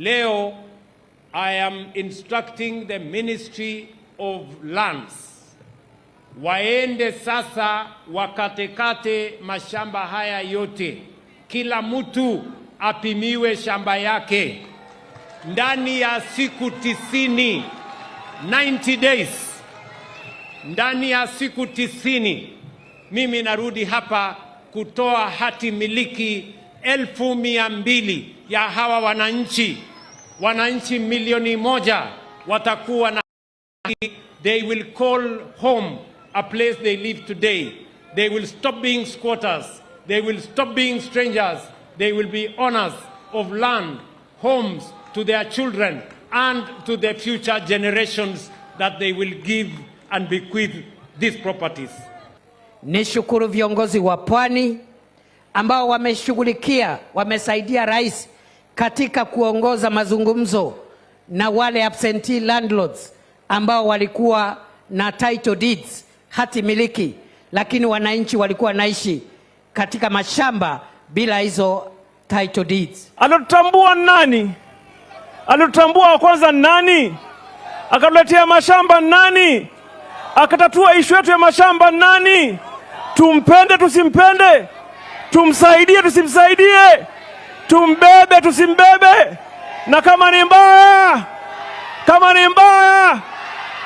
Leo I am instructing the Ministry of Lands waende sasa wakatekate mashamba haya yote, kila mtu apimiwe shamba yake ndani ya siku 90, 90 days. Ndani ya siku 90 mimi narudi hapa kutoa hati miliki 200,000 ya hawa wananchi. Wananchi 1 milioni watakuwa na, they will call home a place they live today. They will stop being squatters. They will stop being strangers. They will be owners of land, homes to their children and to the future generations that they will give and bequeath these properties. Nishukuru viongozi wa Pwani ambao wameshughulikia, wamesaidia rais katika kuongoza mazungumzo na wale absentee landlords ambao walikuwa na title deeds, hati miliki, lakini wananchi walikuwa wanaishi katika mashamba bila hizo title deeds. Alitutambua nani? Alitutambua wa kwanza nani? Akatuletea mashamba nani? Akatatua issue yetu ya mashamba nani? Tumpende tusimpende? Tumsaidie tusimsaidie? Tumbebe tusimbebe? Na kama ni mbaya, kama ni mbaya,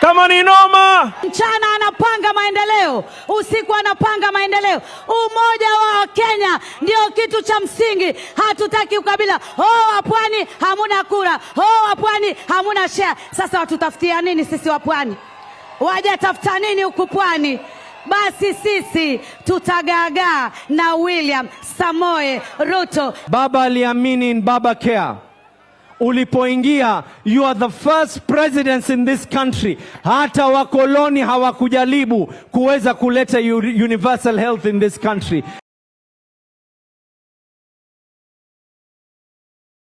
kama ni noma. Mchana anapanga maendeleo, usiku anapanga maendeleo. Umoja wa Kenya ndio kitu cha msingi. Hatutaki ukabila. Oh, wapwani hamuna kura, oh, wapwani hamuna share. Sasa watutafutia nini sisi wapwani? Wajatafuta nini huku pwani? Basi sisi tutagaagaa na William Samoei Ruto. Baba aliamini in Baba Care. Ulipoingia, you are the first presidents in this country. Hata wakoloni hawakujaribu kuweza kuleta universal health in this country.